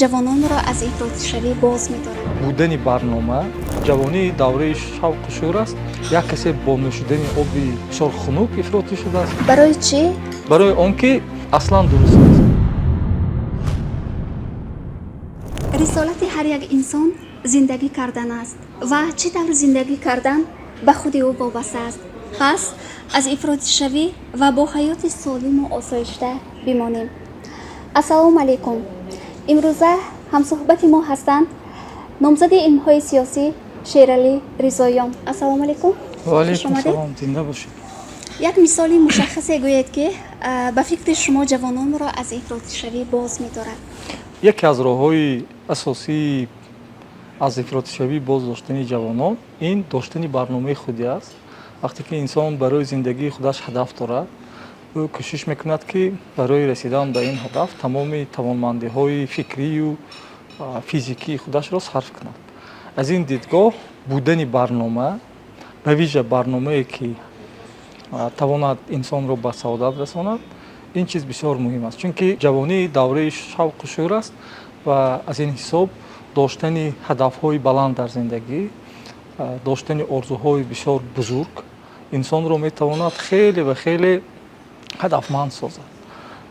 Ҷавононро аз ифротишавӣ боз медорад. Будани барнома. Ҷавонӣ давраи шавқу шӯр аст. Як касе бо нӯшидани оби бисёр хунук ифротӣ шудааст. Барои чӣ? Барои он ки аслан дуруст нест. Рисолати ҳар як инсон зиндагӣ кардан аст ва чӣ тавр зиндагӣ кардан ба худи ӯ вобаста аст. Пас аз ифротишавӣ ва бо ҳаёти солиму осоишта бимонем. Ассалому алайкум. Имрӯза ҳамсуҳбати мо ҳастанд номзади илмҳои сиёсӣ Шералӣ Ризоён. Ассалому алайкум. Ваалайкум салом, зинда бошед. Як мисоли мушаххасе гӯед, ки ба фикри шумо ҷавононро аз ифротишавӣ боз медорад. Яке аз роҳҳои асосии аз ифротишавӣ боз доштани ҷавонон ин доштани барномаи худӣ аст. Вақте ки инсон барои зиндагии худаш ҳадаф дорад, ӯ кӯшиш мекунад, ки барои расидан ба ин ҳадаф тамоми тавонмандиҳои фикрию физикии худашро сарф кунад. Аз ин дидгоҳ будани барнома, ба вижа барномае, ки тавонад инсонро ба саодат расонад, ин чиз бисёр муҳим аст, чунки ҷавонӣ давраи шавқу шӯр аст ва аз ин ҳисоб доштани ҳадафҳои баланд дар зиндагӣ, доштани орзуҳои бисёр бузург инсонро метавонад хеле ва хеле ҳадафманд созад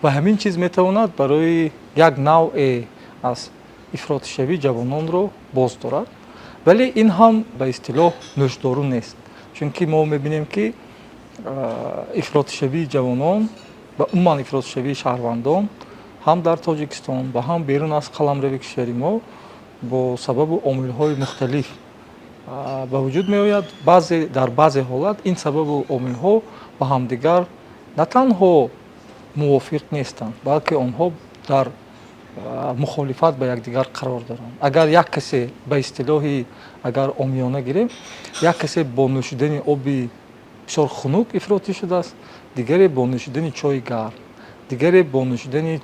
ва ҳамин чиз метавонад барои як навъе аз ифротишавӣ ҷавононро боз дорад. Вале ин ҳам ба истилоҳ нӯшдору нест, чунки мо мебинем, ки ифротишавии ҷавонон ва умуман ифротишавии шаҳрвандон ҳам дар Тоҷикистон ва ҳам берун аз қаламрави кишвари мо бо сабабу омилҳои мухталиф ба вуҷуд меояд. Баъзе дар баъзе ҳолат ин сабабу омилҳо ба ҳамдигар на танҳо мувофиқ нестанд, балки онҳо дар мухолифат ба якдигар қарор доранд. Агар як касе, ба истилоҳи агар омиёна гирем, як касе бо нӯшидани оби бисёр хунук ифротӣ шудааст, дигаре бо нӯшидани чойи гарм, дигаре бо нӯшидани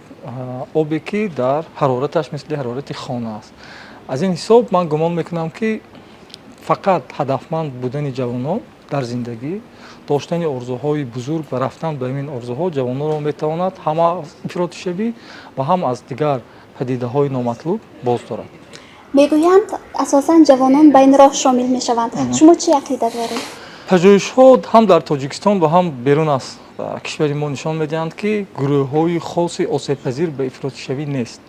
обе, ки дар ҳарораташ мисли ҳарорати хона аст. Аз ин ҳисоб ман гумон мекунам, ки фақат ҳадафманд будани ҷавонон дар зиндагӣ, доштани орзуҳои бузург ва рафтан ба ҳамин орзуҳо ҷавононро метавонад ҳам аз ифротишавӣ ва ҳам аз дигар падидаҳои номатлуб боз дорад. Мегӯянд, асосан ҷавонон ба ин роҳ шомил мешаванд. Шумо чӣ ақида доред? Пажӯҳишҳо ҳам дар Тоҷикистон ва ҳам берун аз кишвари мо нишон медиҳанд, ки гурӯҳҳои хоси осебпазир ба ифротишавӣ нест.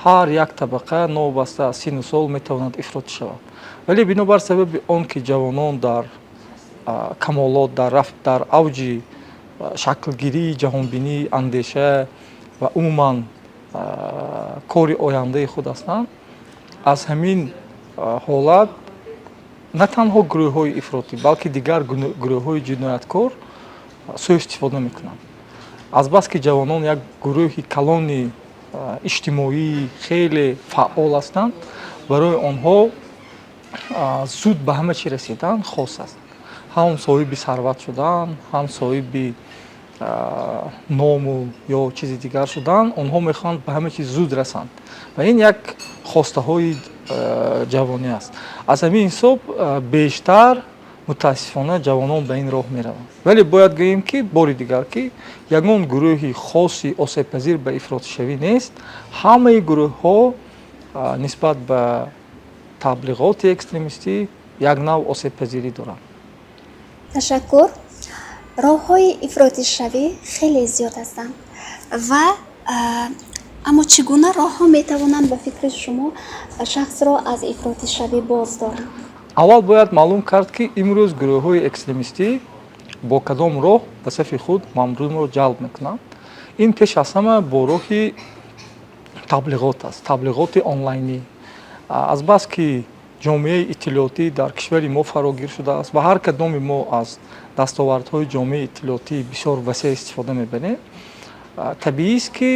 Ҳар як табақа новобаста аз синну сол метавонад ифротӣ шавад. Вале бинобар сабаби он ки ҷавонон дар камолот, дар рафт, дар авҷи шаклгирии ҷаҳонбинӣ, андеша ва умуман кори ояндаи худ ҳастанд, аз ҳамин ҳолат на танҳо гурӯҳҳои ифротӣ, балки дигар гурӯҳҳои ҷинояткор сӯистифода мекунанд. Азбаски ҷавонон як гурӯҳи калони иҷтимоии хеле фаъол ҳастанд, барои онҳо зуд ба ҳама чӣ расидан хос аст: ҳам соҳиби сарват шудан, ҳам соҳиби ному ё чизи дигар шудан. Онҳо мехоҳанд ба ҳама чиз зуд расанд ва ин як хостаҳои ҷавонӣ аст. Аз ҳамин ҳисоб бештар, мутаассифона, ҷавонон ба ин роҳ мераванд. Вале бояд гӯем, ки бори дигар, ки ягон гурӯҳи хоси осебпазир ба ифротишавӣ нест. Ҳамаи гурӯҳҳо нисбат ба таблиғоти экстремистӣ як навъ осебпазирӣ доранд. Ташаккур. Роҳҳои ифротишавӣ хеле зиёд ҳастанд ва аммо чӣ гуна роҳҳо метавонанд ба фикри шумо шахсро аз ифротишавӣ боз доранд? Аввал бояд маълум кард, ки имрӯз гурӯҳҳои экстремистӣ бо кадом роҳ ба сафи худ мардумро ҷалб мекунанд. Ин пеш аз ҳама бо роҳи таблиғот аст, таблиғоти онлайнӣ. Азбаски ҷомеаи иттилоотӣ дар кишвари мо фарогир шудааст ва ҳар кадоми мо аз дастовардҳои ҷомеаи иттилоотӣ бисёр васеъ истифода мебарем, табиист, ки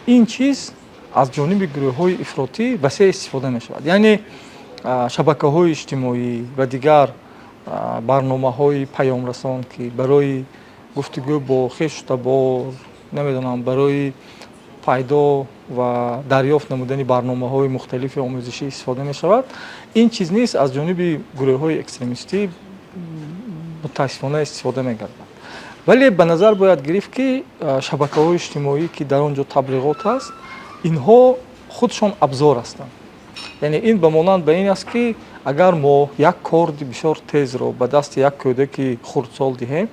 ин чиз аз ҷониби гурӯҳҳои ифротӣ васеъ истифода мешавад. Яъне шабакаҳои иҷтимоӣ ва дигар барномаҳои паёмрасон, ки барои гуфтугӯ бо хешу табор, намедонам, барои пайдо ва дарёфт намудани барномаҳои мухталифи омӯзишӣ истифода мешавад, ин чиз низ аз ҷониби гурӯҳҳои экстремистӣ, мутаассифона, истифода мегардад. Вале ба назар бояд гирифт, ки шабакаҳои иҷтимоӣ, ки дар он ҷо таблиғот аст, инҳо Худшон абзор ҳастанд. Яъне ин ба монанд ба ин аст, ки агар мо як корди бисёр тезро ба дасти як кӯдаки хурдсол диҳем,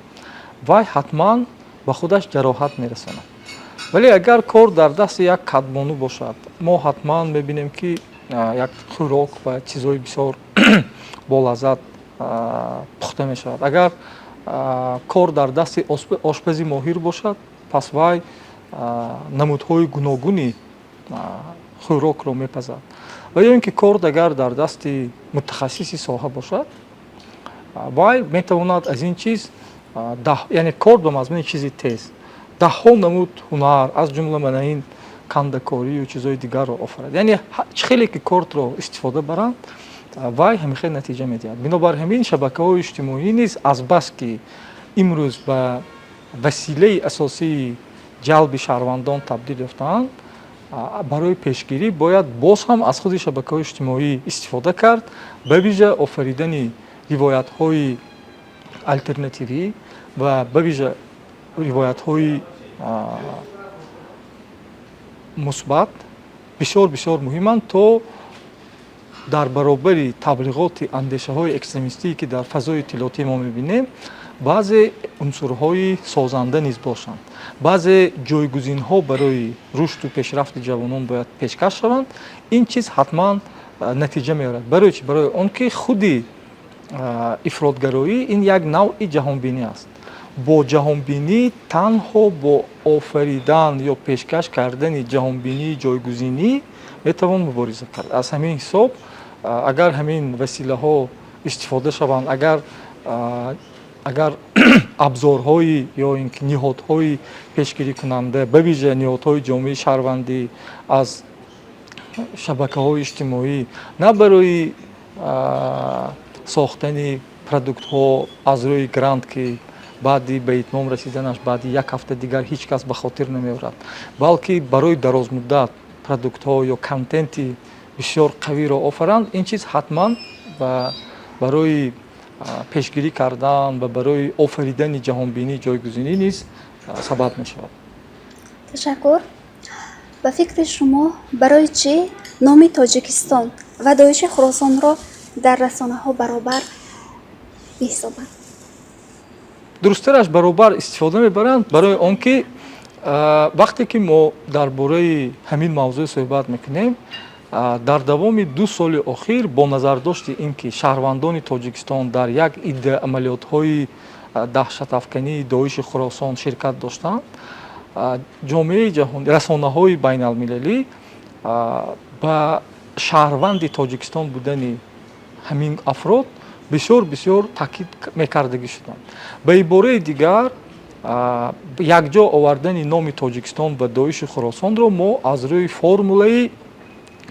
вай ҳатман ба худаш ҷароҳат мерасонад. Вале агар корд дар дасти як кадбону бошад, мо ҳатман мебинем, ки як хӯрок ва чизҳои бисёр болаззат пухта мешавад. Агар корд дар дасти ошпази моҳир бошад, пас вай намудҳои гуногуни хӯрокро мепазад. Ва ё ин ки корд агар дар дасти мутахассиси соҳа бошад, вай метавонад аз ин чиз, яъне корд ба мазмуни чизи тез, даҳҳо намуд ҳунар, аз ҷумла мана ин кандакорию чизҳои дигарро офарад. Яъне чӣ хеле ки кортро истифода баранд, вай ҳамин хел натиҷа медиҳад. Бинобар ҳамин шабакаҳои иҷтимоӣ низ, азбаски имрӯз ба василаи асосии ҷалби шаҳрвандон табдил ёфтаанд, барои пешгирӣ бояд боз ҳам аз худи шабакаҳои иҷтимоӣ истифода кард. Ба вижа офаридани ривоятҳои алтернативӣ ва ба вижа ривоятҳои мусбат бисёр бисёр муҳиманд, то дар баробари таблиғоти андешаҳои экстремистие, ки дар фазои иттилоотӣ мо мебинем, баъзе унсурҳои созанда низ бошанд. Баъзе ҷойгузинҳо барои рушду пешрафти ҷавонон бояд пешкаш шаванд. Ин чиз ҳатман натиҷа меорад. Барои чӣ? Барои он ки худи ифротгароӣ ин як навъи ҷаҳонбинӣ аст. Бо ҷаҳонбинӣ, танҳо бо офаридан ё пешкаш кардани ҷаҳонбинии ҷойгузинӣ метавон мубориза кард. Аз ҳамин ҳисоб, агар ҳамин василаҳо истифода шаванд, агар абзорҳои ё ин ки ниҳодҳои пешгирикунанда, ба вижа ниҳодҳои ҷомеаи шаҳрвандӣ, аз шабакаҳои иҷтимоӣ на барои сохтани продуктҳо аз рӯи грант, ки баъди ба итмом расиданаш баъди як ҳафта дигар ҳеҷ кас ба хотир намеорад, балки барои дарозмуддат продуктҳо ё контенти бисёр қавиро офаранд, ин чиз ҳатман барои пешгирӣ кардан ва барои офаридани ҷаҳонбинии ҷойгузинӣ низ сабаб мешавад. Ташаккур. Ба фикри шумо, барои чӣ номи Тоҷикистон ва Доиши Хуросонро дар расонаҳо баробар меҳисобанд? Дурусттараш, баробар истифода мебаранд, барои он ки вақте ки мо дар бораи ҳамин мавзӯъ суҳбат мекунем, дар давоми 2 соли охир, бо назардошти ин ки шаҳрвандони Тоҷикистон дар як идда амалиётҳои даҳшатафкании Доиши Хуросон ширкат доштанд, ҷомеаи ҷаҳон, расонаҳои байналмилалӣ ба шаҳрванди Тоҷикистон будани ҳамин афрод бисёр бисёр таъкид мекардагӣ шуданд. Ба ибораи дигар, якҷо овардани номи Тоҷикистон ба Доиши Хуросонро мо аз рӯи формулаи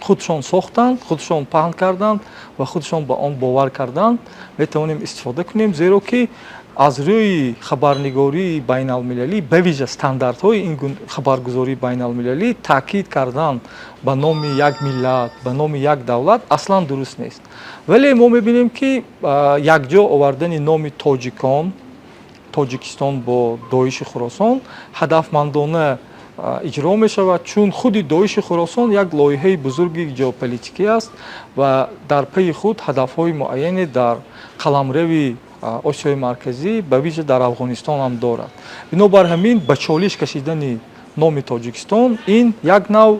худшон сохтанд, худшон паҳн карданд ва худшон ба он бовар карданд метавонем истифода кунем, зеро ки аз рӯи хабарнигории байналмилалӣ, ба вижа стандартҳои ин хабаргузории байналмилалӣ, таъкид кардан ба номи як миллат, ба номи як давлат аслан дуруст нест. Вале мо мебинем, ки якҷо овардани номи тоҷикон, Тоҷикистон бо Доиши Хуросон ҳадафмандона иҷро мешавад, чун худи Доиши Хуросон як лоиҳаи бузурги геополитикӣ аст ва дар пайи худ ҳадафҳои муайяне дар қаламрави Осиёи Марказӣ, ба вижа дар Афғонистон ҳам дорад. Бинобар ҳамин ба чолиш кашидани номи Тоҷикистон ин як нав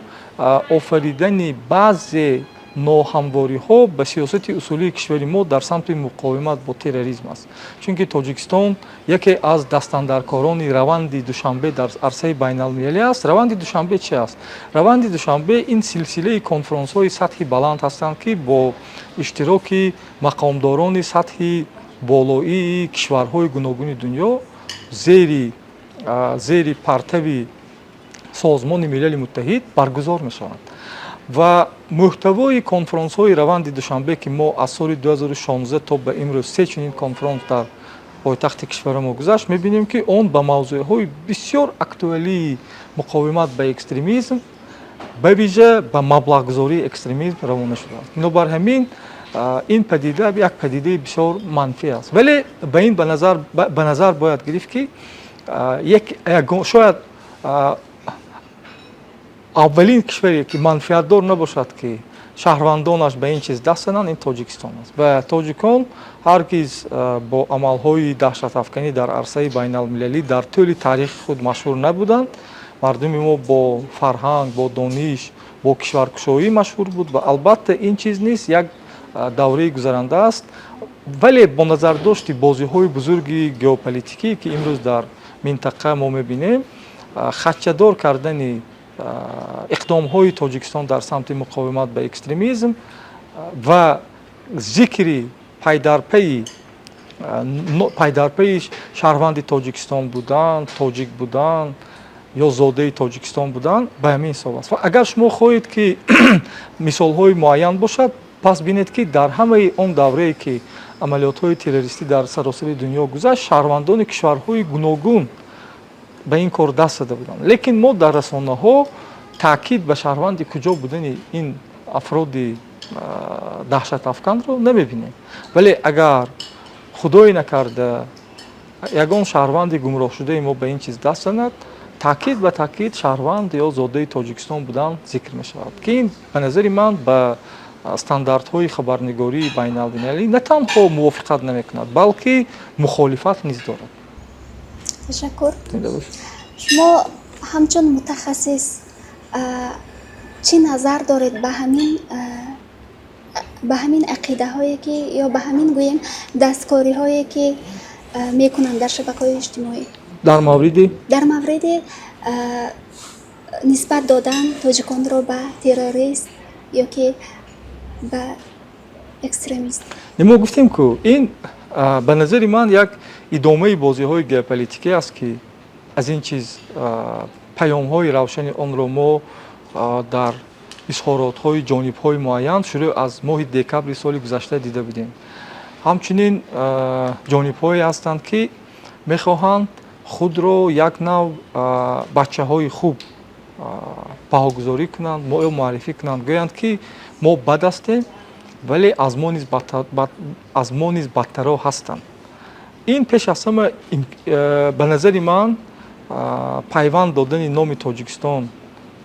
офаридани баъзе ноҳамвориҳо ба сиёсати усулии кишвари мо дар самти муқовимат бо терроризм аст, чунки Тоҷикистон яке аз дастандаркорони раванди Душанбе дар арсаи байналмилалӣ аст. Раванди Душанбе чи аст? Раванди Душанбе ин силсилаи конфронсҳои сатҳи баланд ҳастанд, ки бо иштироки мақомдорони сатҳи болоии кишварҳои гуногуни дунё зери партави Созмони Милали Муттаҳид баргузор мешаванд. Ва мӯҳтавои конфронсҳои раванди Душанбе, ки мо аз соли 2016 то ба имрӯз се чунин конфронс дар пойтахти кишвари мо гузашт, мебинем, ки он ба мавзӯъҳои бисёр актуалии муқовимат ба экстремизм, ба вижа ба маблағгузории экстремизм равона шудааст. Бинобар ҳамин ин падида як падидаи бисёр манфӣ аст. Вале ба ин ба назар бояд гирифт, ки шояд Аввалин кишваре, ки манфиатдор набошад, ки шаҳрвандонаш ба ин чиз даст зананд, ин Тоҷикистон аст. Ва тоҷикон ҳаргиз бо амалҳои даҳшатафканӣ дар арсаи байналмилалӣ дар тӯли таърихи худ машҳур набуданд. Мардуми мо бо фарҳанг, бо дониш, бо кишваркушоӣ машҳур буд ва албатта ин чиз низ як давраи гузаранда аст. Вале бо назардошти бозиҳои бузурги геополитикӣ, ки имрӯз дар минтақа мо мебинем, хадшадор кардани иқдомҳои Тоҷикистон дар самти муқовимат ба экстремизм ва зикри пайдарпайи шаҳрванди Тоҷикистон будан, тоҷик будан ё зодаи Тоҷикистон будан ба ҳамин ҳисоб аст. Ва агар шумо хоҳед, ки мисолҳои муайян бошад, пас бинед, ки дар ҳамаи он даврае, ки амалиётҳои террористӣ дар саросари дунё гузашт, шаҳрвандони кишварҳои гуногун ба ин кор даст зада буданд, лекин мо дар расонаҳо таъкид ба шаҳрванди куҷо будани ин афроди даҳшатафканро намебинем. Вале агар, худое накарда, ягон шаҳрванди гумроҳшудаи мо ба ин чиз даст занад, таъкид ба таъкид шаҳрванд ё зодаи Тоҷикистон будан зикр мешавад, ки ин ба назари ман ба стандартҳои хабарнигории байналмилалӣ на танҳо мувофиқат намекунад, балки мухолифат низ дорад. Ташаккур. Шумо ҳамчун мутахассис чӣ назар доред ба ҳамин ақидаҳое, ки ё ба ҳамин, гӯем, дасткориҳое, ки мекунанд дар шабакаҳои иҷтимоӣ? Дар мавриди? Дар мавриди нисбат додан тоҷиконро ба террорист ё ки ба экстремист. Мо гуфтем ку, ин ба назари ман як идомаи бозиҳои геополитикӣ аст, ки аз ин чиз паёмҳои равшани онро мо дар изҳоротҳои ҷонибҳои муайян шурӯъ аз моҳи декабри соли гузашта дида будем. Ҳамчунин ҷонибҳое ҳастанд, ки мехоҳанд худро як нав бачаҳои хуб баҳогузорӣ кунанд ё муаррифӣ кунанд, гӯянд, ки мо бад ҳастем, вале аз мо низ бадтаро ҳастанд. Ин пеш аз ҳама, ба назари ман, пайванд додани номи Тоҷикистон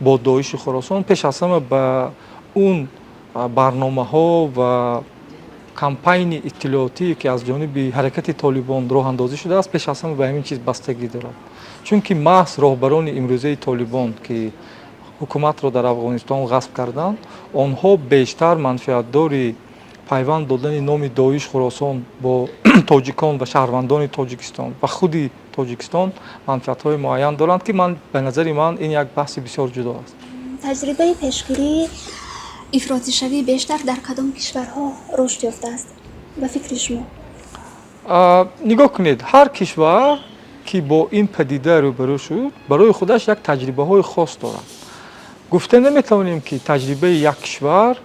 бо Доиши Хуросон пеш аз ҳама ба он барномаҳо ва кампайни иттилоотие, ки аз ҷониби ҳаракати Толибон роҳандозӣ шудааст, пеш аз ҳама ба ҳамин чиз бастагӣ дорад. Чунки маҳз роҳбарони имрӯзаи Толибон, ки ҳукуматро дар Афғонистон ғасб карданд, онҳо бештар манфиатдори пайванд додани номи Доиш Хуросон бо тоҷикон ва шаҳрвандони Тоҷикистон ва худи Тоҷикистон манфиатҳои муайян доранд, ки ман ба назари ман ин як баҳси бисёр ҷудо аст. Таҷрибаи пешгирии ифротишавӣ бештар дар кадом кишварҳо рушд ёфтааст, ба фикри шумо? Нигоҳ кунед, ҳар кишвар, ки бо ин падида рӯбарӯ шуд, барои худаш як таҷрибаҳои хос дорад. Гуфта наметавонем, ки таҷрибаи як кишвар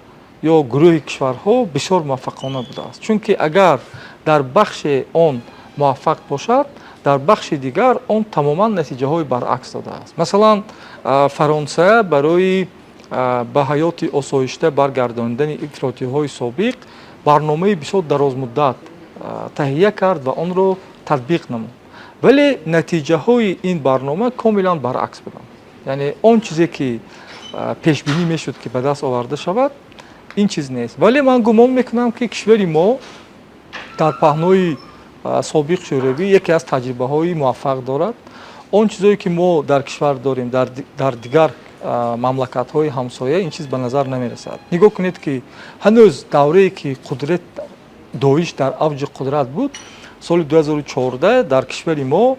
ё гурӯҳи кишварҳо бисёр муваффақона будааст, чунки агар дар бахше он муваффақ бошад, дар бахши дигар он тамоман натиҷаҳои баръакс додааст. Масалан, Фаронса барои ба ҳаёти осоишта баргардонидани ифротиҳои собиқ барномаи бисёр дарозмуддат таҳия кард ва онро татбиқ намуд, вале натиҷаҳои ин барнома комилан баръакс буданд. Яъне он чизе, ки пешбинӣ мешуд, ки ба даст оварда шавад, ин чиз нест. Вале ман гумон мекунам, ки кишвари мо дар паҳнои собиқ Шӯравӣ яке аз таҷрибаҳои муваффақ дорад. Он чизое, ки мо дар кишвар дорем, дар дигар мамлакатҳои ҳамсоя ин чиз ба назар намерасад. Нигоҳ кунед, ки ҳанӯз даврае, ки қудрат Доиш дар авҷи қудрат буд, соли 2014 дар кишвари мо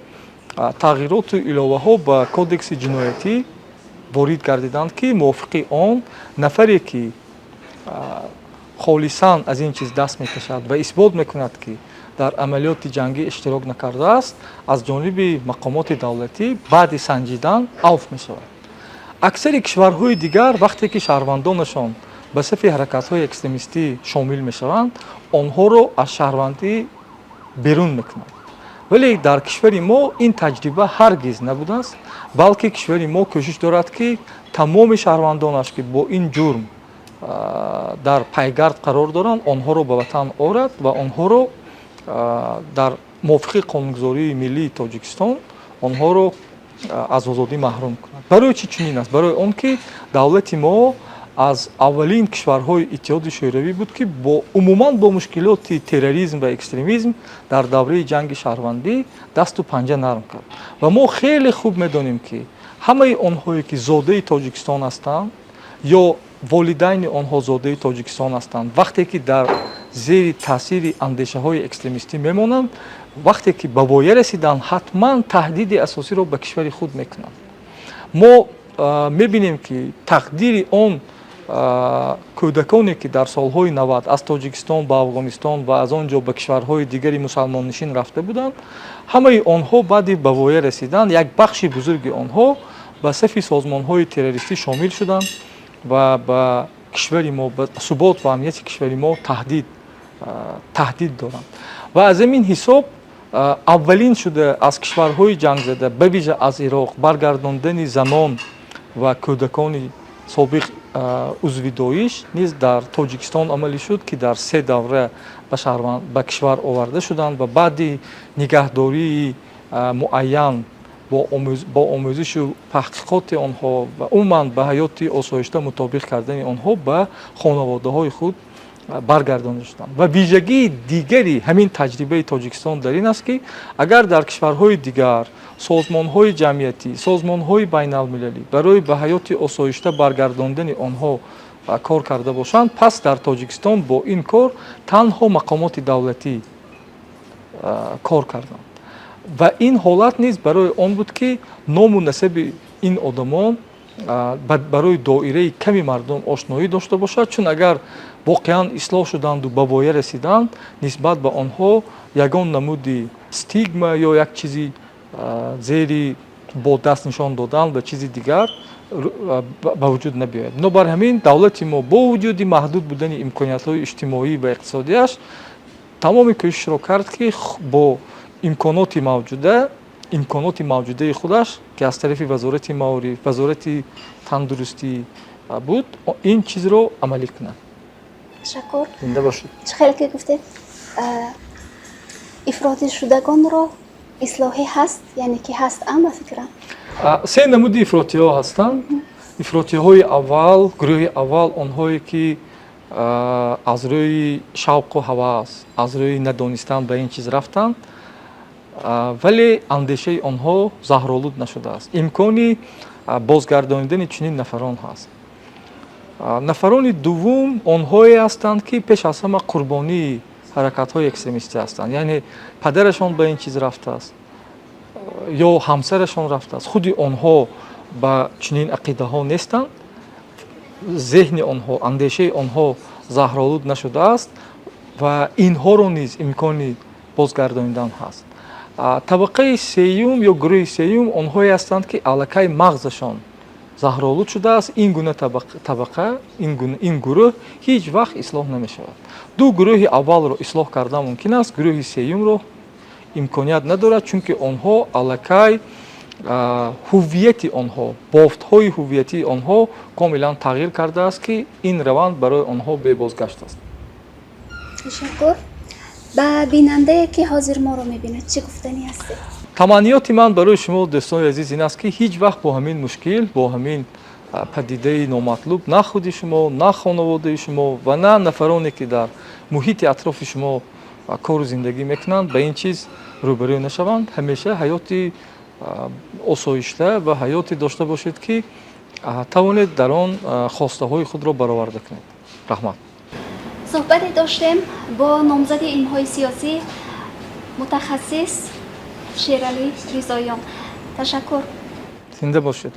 тағйироту иловаҳо ба кодекси ҷиноятӣ ворид гардиданд, ки мувофиқи он нафаре, ки холисан аз ин чиз даст мекашад ва исбот мекунад, ки дар амалиёти ҷангӣ иштирок накардааст, аз ҷониби мақомоти давлатӣ баъди санҷидан авф мешавад. Аксари кишварҳои дигар, вақте ки шаҳрвандонашон ба сафи ҳаракатҳои экстремистӣ шомил мешаванд, онҳоро аз шаҳрвандӣ берун мекунанд. Вале дар кишвари мо ин таҷриба ҳаргиз набудааст, балки кишвари мо кӯшиш дорад, ки тамоми шаҳрвандонаш, ки бо ин ҷурм дар пайгард қарор доранд, онҳоро ба ватан орад ва онҳоро дар мувофиқи қонунгузории миллии Тоҷикистон онҳоро аз озодӣ маҳрум кунад. Барои чӣ чунин аст? Барои он ки давлати мо аз аввалин кишварҳои Иттиҳоди Шӯравӣ буд, ки бо умуман бо мушкилоти терроризм ва экстремизм дар давраи ҷанги шаҳрвандӣ дасту панҷа нарм кард. Ва мо хеле хуб медонем, ки ҳамаи онҳое, ки зодаи Тоҷикистон ҳастанд ё волидайни онҳо зодаи Тоҷикистон ҳастанд, вақте ки дар зери таъсири андешаҳои экстремистӣ мемонанд, вақте ки ба воя расиданд, ҳатман таҳдиди асосиро ба кишвари худ мекунанд. Мо мебинем, ки тақдири он кӯдаконе, ки дар солҳои 90 аз Тоҷикистон ба Афғонистон ва аз он ҷо ба кишварҳои дигари мусалмоннишин рафта буданд, ҳамаи онҳо баъди ба воя расидан, як бахши бузурги онҳо ба сафи созмонҳои террористӣ шомил шуданд ва ба кишвари мо, ба субот ва амнияти кишвари мо таҳдид доранд. Ва аз ҳамин ҳисоб аввалин шуда аз кишварҳои ҷангзада, ба вижа аз Ироқ, баргардондани занон ва кӯдакони собиқ узви Доиш низ дар Тоҷикистон амалӣ шуд, ки дар се давра ба кишвар оварда шуданд ва баъди нигаҳдории муайян, бо омӯзишу таҳқиқоти онҳо ва умуман ба ҳаёти осоишта мутобиқ кардани онҳо ба хонаводаҳои худ баргардонида шуданд. Ва вижагии дигари ҳамин таҷрибаи Тоҷикистон дар ин аст, ки агар дар кишварҳои дигар созмонҳои ҷамъиятӣ, созмонҳои байналмилалӣ барои ба ҳаёти осоишта баргардондани онҳо кор карда бошанд, пас дар Тоҷикистон бо ин кор танҳо мақомоти давлатӣ кор карданд. Ва ин ҳолат низ барои он буд, ки ному насаби ин одамон барои доираи ками мардум ошноӣ дошта бошад, чун агар воқеан ислоҳ шуданду ба воя расиданд, нисбат ба онҳо ягон намуди стигма ё як чизи зери бо даст нишон додан ва чизи дигар ба вуҷуд набиёяд. Бинобар ҳамин давлати мо бо вуҷуди маҳдуд будани имкониятҳои иҷтимоӣ ва иқтисодиаш тамоми кӯшишро кард, ки бо имконоти мавҷудаи худаш, ки аз тарафи Вазорати маориф, Вазорати тандурустӣ буд, ин чизро амалӣ кунад. Ташаккур. Зинда бошед. Чӣ хеле ки гуфтед, ифротишудагонро ислоҳӣ ҳаст, яъне ки ҳаст, ба фикрам. Се намуди ифротиҳо ҳастанд. Ифротиҳои аввал, гурӯҳи аввал, онҳое ки аз рӯи шавқу ҳавас, аз рӯи надонистан ба ин чиз рафтанд, вале андешаи онҳо заҳролуд нашудааст. Имкони бозгардонидани чунин нафарон ҳаст. Нафарони дуввум онҳое ҳастанд, ки пеш аз ҳама қурбонии ҳаракатҳои экстремистӣ ҳастанд, яъне падарашон ба ин чиз рафтааст ё ҳамсарашон рафтааст, худи онҳо ба чунин ақидаҳо нестанд, зеҳни онҳо, андешаи онҳо заҳролуд нашудааст ва инҳоро низ имкони бозгардонидан ҳаст. Табақаи сеюм ё гурӯҳи сеюм онҳое ҳастанд, ки аллакай мағзашон заҳролуд шудааст. Ин гуна табақа, ин гурӯҳ ҳеҷ вақт ислоҳ намешавад. Ду гурӯҳи аввалро ислоҳ кардан мумкин аст, гурӯҳи сеюмро имконият надорад, чунки онҳо аллакай ҳуввияти онҳо, бофтҳои ҳуввиятии онҳо комилан тағйир кардааст, ки ин раванд барои онҳо бебозгашт аст. Ташаккур. Ба бинандае, ки ҳозир моро мебинад, чӣ гуфтанӣ ҳастед? Таманниёти ман барои шумо, дӯстони азиз, ин аст, ки ҳеҷ вақт бо ҳамин мушкил, бо ҳамин падидаи номатлуб на худи шумо, на хонаводаи шумо ва на нафароне, ки дар муҳити атрофи шумо кору зиндагӣ мекунанд, ба ин чиз рӯбарӯ нашаванд. Ҳамеша ҳаёти осоишта ва ҳаёте дошта бошед, ки тавонед дар он хостаҳои худро бароварда кунед. Раҳмат. Суҳбате доштем бо номзади илмҳои сиёсӣ, мутахассис Шералӣ Ризоён. Ташаккур. Зинда бошед.